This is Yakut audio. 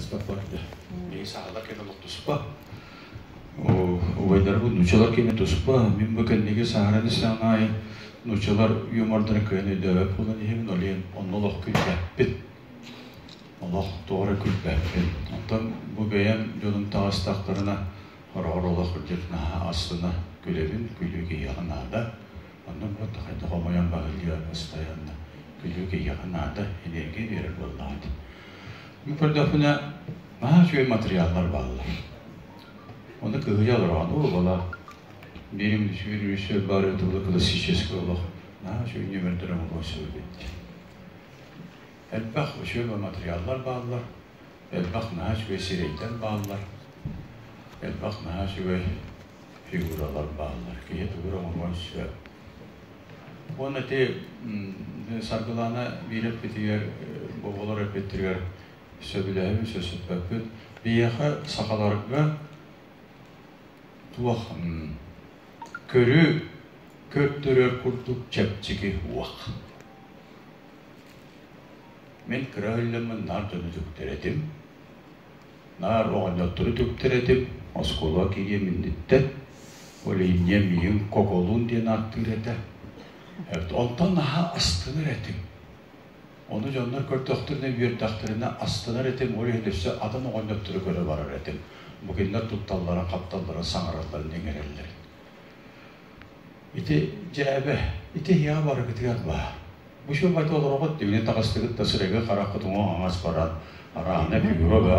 Таҕыстах барда. Миги саалар кэнэ олох туспа. Убайдарбыт нууччалар кэнэ туспа. Мин бу кэнниги саһаран истэҕин аайы нууччалар юмордарын кыайан өйдөөбөт буолан иһэбин, ол иһин онно олох күлбэппин. Олох тоҕо эрэ күлбэппин. Онтон бу бэйэм дьонум таҕыстахтарына, хороҕор олох үрдүк наһаа астына күлэбин, күлүү киһиэхэ наада. Оннук буолта хайдах хомойон баһыллыа постоянно күлүү киһиэхэ наада, энергия биэрэр буоллаҕа дии. Мин көрдөхпүнэ, наһаа үчүгэй материаллар бааллар. Ону кыһыйа олороҕун, оо, бала, биирим үчүгэй режиссер баар этэ, классический олох, наһаа үчүгэй нүөмэрдэр оҥоруон сөп эбит дии. Элбэх үчүгэй материаллар бааллар, элбэх наһаа үчүгэй сирэйдэр бааллар, элбэх наһаа үчүгэй фигуралар бааллар. Киһи тугу эрэ оҥоруон сөп. Уонна ити Саргылаана биир эппитигэр, оҕолор эппиттэригэр сөбүлэһэбин, сөпсөппөппүт. Биһиэхэ сахаларга туох көрү көрдөрөр курдук чэпчэки уох. Мин кыра ыһыллыммын наар дьону үтүктэр этим. Наар оҕонньоттору үтүктэр этим, оскуолаҕа киириэм инниттэн. Ол иһин миигин Коколуун диэн ааттыыр этэ. Онтон наһаа астынар этим. Ону дьоннор көрдөхтөрүнэ, үөрдэхтэринэ астынар этим, ол иһин өссө атын оҕонньоттору көрө барар этим. Бу кинилэр тутталларын, хапталларын, саҥаралларын иҥэрэллэрин. Ити дьээбэ, ити эһиэхэ барыгытыгар баар. Бу шо бать олороҕут, дивини таҕыстыгыт да сырэгэ хараххыт уҥа-хаҥас баран, араана фигура баа.